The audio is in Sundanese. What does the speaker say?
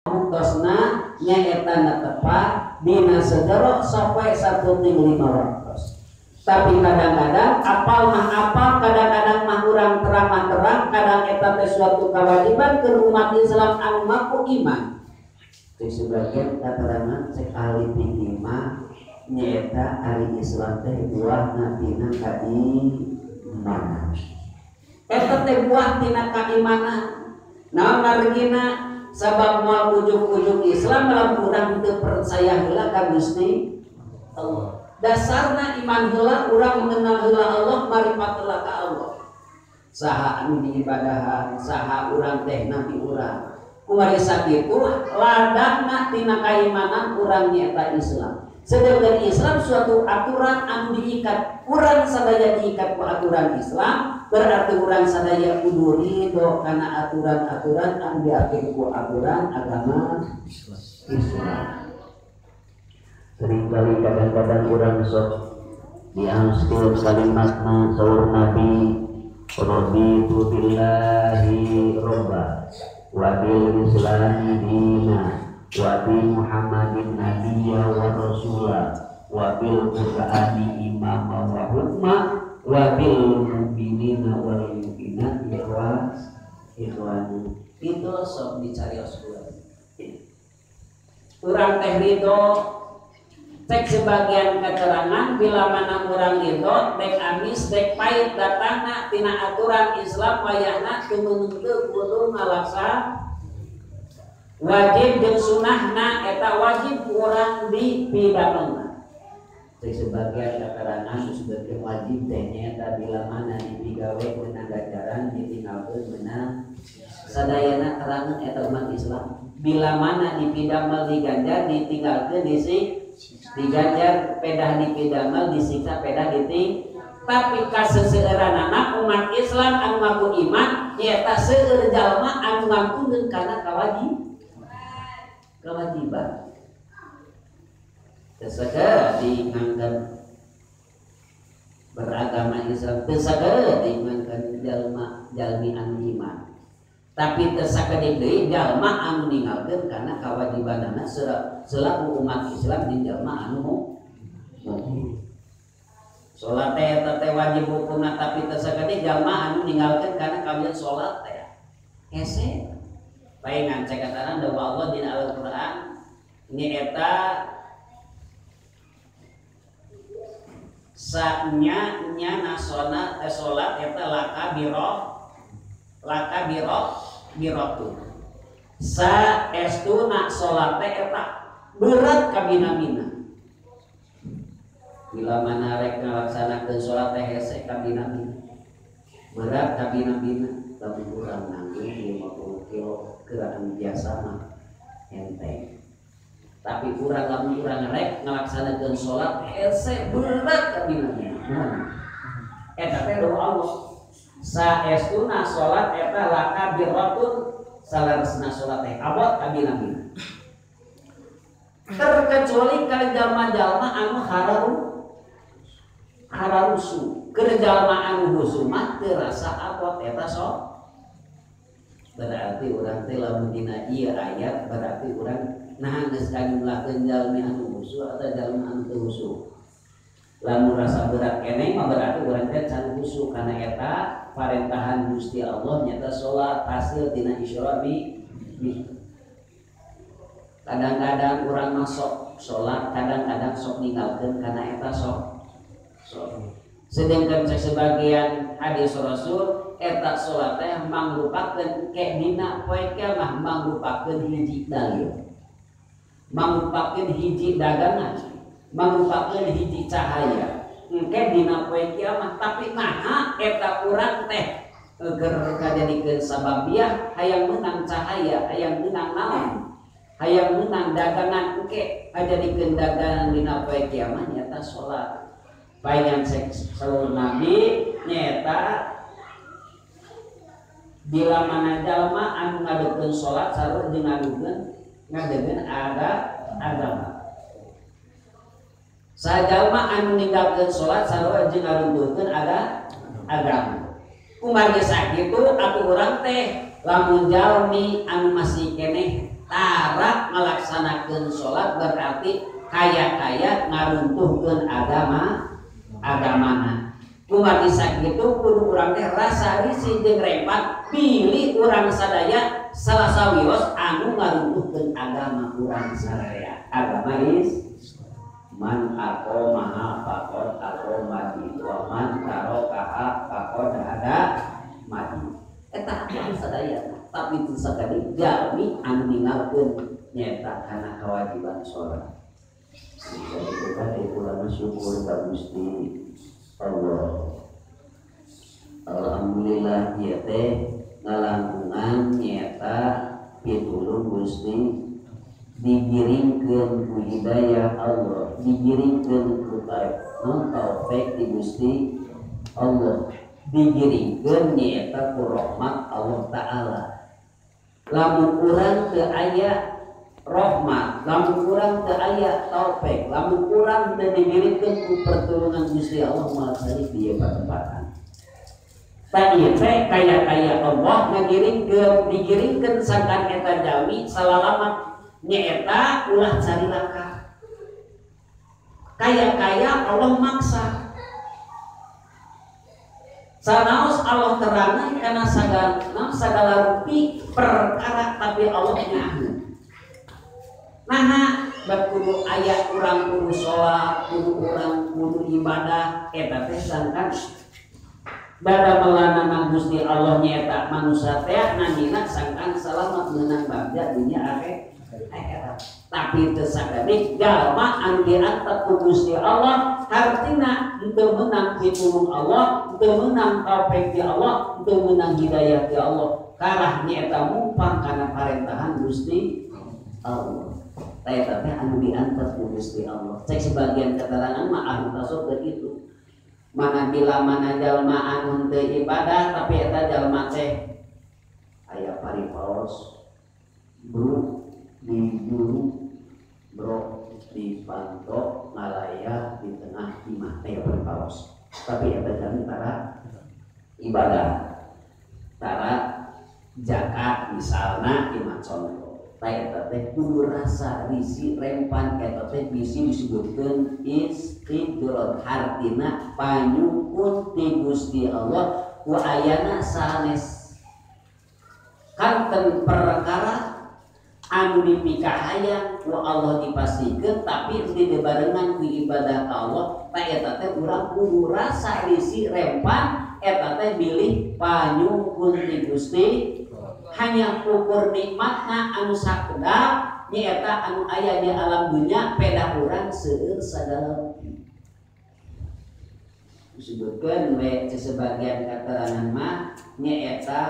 Waktosna nyaeta tepat dina segero sampai 1 ting 5 waktos. Tapi kadang-kadang apal mah apal, kadang-kadang mah urang terang mah terang, kadang eta teh suatu kewajiban ke umat Islam anu ngaku iman. Cek sebagian keterangan, cek ahli fikih mah, nyaeta ari Islam teh buahna tina kaimanan. Eta teh buah tina kaimanan. Naon margina? Sabab moal ujug-ujug Islam lamun urang teu percaya heula ka Gusti Allah. Dasarna iman heula, urang mengenal heula Allah, marifat heula ka Allah, saha anu diibadahan, saha urang teh, nabi urang. Kumargi sakitu ladangna tina kaimanan urang nyaeta Islam. Sedangkan Islam suatu aturan anu diikat, urang sadaya diikat ku aturan Islam, berarti urang sadaya kudu ridho karena aturan-aturan anu diatur ku aturan agama Islam. Seringkali kadang-kadang urang sok diangskeun kalimatna saur Nabi, raditu billahi robba wa bil islami dina wa bi Muhammadin nabiyya wa rasula wa bil qur'ani imama wa hukma wa bil mu'minina wal mu'minat ikhwana. Itu sok dicarios urang teh ridho. Cek sebagian keterangan, bila mana urang ridho, dek amis dek pahit datangna tina aturan Islam, wayahna teu kudu ngalaksa wajib jeung sunahna, eta wajib urang dipidamelna. Cek sebagian keterangan, sebagian wajib teh nyaeta bila mana dipigawe menang ganjaran, ditinggalkeun menang. Sadayana terangan eta umat Islam, bila mana dipidamel diganjar, ditinggalkeun disi diganjar, pedah dipidamel disiksa, pedah diting. Tapi kaseseueuranana umat Islam anu ngaku iman nyaeta seueur jalma anu ngampunkeun kana kewajiban. Teu sakedik ngangkeun beragama Islam, teu sakedik ngangkeun jalma jalmi anu iman, tapi teu sakedik deui jalma anu ninggalkeun kana kewajibanana selaku umat Islam di jalma anu mukmin. Salat teh eta teh wajib hukumna, tapi teu sakedik jalma anu ninggalkeun kana kawian salat teh hese. Paingan cek kataran dawuh Allah dina Al-Qur'an ni eta sa nya nya nasona teh salat eta laka biro, laka biro birotu, sa estuna salat teh eta berat kabina-bina. Bila mana rek ngalaksanakeun salat teh hese kabina-bina, berat kabina-bina. Tapi kurang nanggung 50 kilo gerakan biasa mah enteng, tapi kurang lamun kurang rek ngalaksanakeun salat hese, berat kabina-bina. Eta teh doa Allah, saestuna salat eta laka birratun, salaresna salat teh abot kabina-bina, terkecuali ka jalma-jalma anu hararu hararusu. Keur jalma anu husu mah teu rasa abot eta. Sok berarti urang teh lamun dina ieu ayat, berarti urang nah geus kajumlahkeun jalmi anu husu atau jalma anu teu husu. Lamun rasa berat keneh mah berarti urang teh can husu karena eta parentahan Gusti Allah nyata salat hasil tina Isra mi. Kadang-kadang urang masuk salat, kadang-kadang sok ninggalkeun karena eta sok sok. Sedangkan sebagian hadis Rasul, eta salat teh mangrupakeun ke dina poe kiamah mangrupakeun hiji dalil, mangrupakeun hiji dagangan, mangrupakeun hiji cahaya engke dina poe kiamah. Tapi naha eta urang teh keur kajadikeun sababiah hayang menang cahaya, hayang menang naon, hayang menang dagangan, engke kajadikeun dagangan dina poe kiamah nyata salat. Paingan saur Nabi nyata bila mana jalma anu ngadeukkeun salat sarua jeung ngadeukkeun ada agama. Sajalma anu ninggalkeun salat sarua jeung ngaruntuhkeun ada agama. Kumargi sakitu atuh urang teh lamun jalmi anu masih keneh Tara ngalaksanakeun salat berarti kaya-kaya ngaruntuhkeun agama agamana. Kumargi sakitu kudu urang teh rasa risih jeung rempat pilih urang sadaya salah sawios anu ngaruntuhkeun agama urang sadaya. Agama is man aqamaha faqad aqama wa man tarakaha faqad hada mati. Eta urang sadaya tapi teu sakali jalmi anu ninggalkeun nyaeta kana kewajiban salat. Jadi kita urang syukur ka Gusti Allah. Alhamdulillah ieu teh ngalangkungan nyaeta pitulung Gusti digiringkeun ku hidayah Allah, digiringkeun ku taufik di Gusti Allah, digiringkeun nyaeta ku rahmat Allah Ta'ala. Lamun urang teu aya rahmat, lamun urang teu aya taufik, lamun urang teu digiringkeun ku pertolongan Gusti Allah moal sari di ieu patempatan. Tadi teh kaya-kaya Allah ngagiringkeun digiringkeun sangkan eta jalmi salalama nyaeta ulah carilaka. Kaya-kaya Allah maksa. Sanaos Allah terangan karena sagala rupi perkara tapi Allah nyaho. Naha bab kudu aya urang kudu salat, kudu urang kudu ibadah eta teh sangkan dada melanana Gusti Allah nyaeta manusia teh nandina sangkan salamat meunang bagja dunya akhirat. Tapi teu sakabeh jalma anu diantep ku Gusti Allah hartina teu meunang pitulung Allah, teu meunang taufik ti Allah, teu meunang hidayah ti Allah. Karah nyaeta mumpang kana parentahan Gusti Allah. Eta teh anu diantep ku Gusti Allah. Cek sebagian keterangan mah ahli tasawuf itu. Mana bila mana jalma anu teu ibadah tapi eta jalma teh aya paripaos bro di juru bro di panto ngalaya di tengah imah teh paripaos. Tapi eta jalmi tara ibadah, tara zakat misalna imah contoh. Eta teh kudu rasa risi rempan eta teh bisi disebutkeun istidroj hartina panyuhun ti Gusti Allah ku ayana sanes kanten perkara anu dipikahayang ku Allah dipastikeun tapi teu dibarengan ku ibadah ka Allah ta eta teh urang kudu rasa risi rempan eta teh bilih panyuhun ti Gusti hanya ukur nikmatna anu sakedap nyaeta anu aya di alam dunya pedah urang seueur sagala disebutkeun we sebagian keterangan mah nyaeta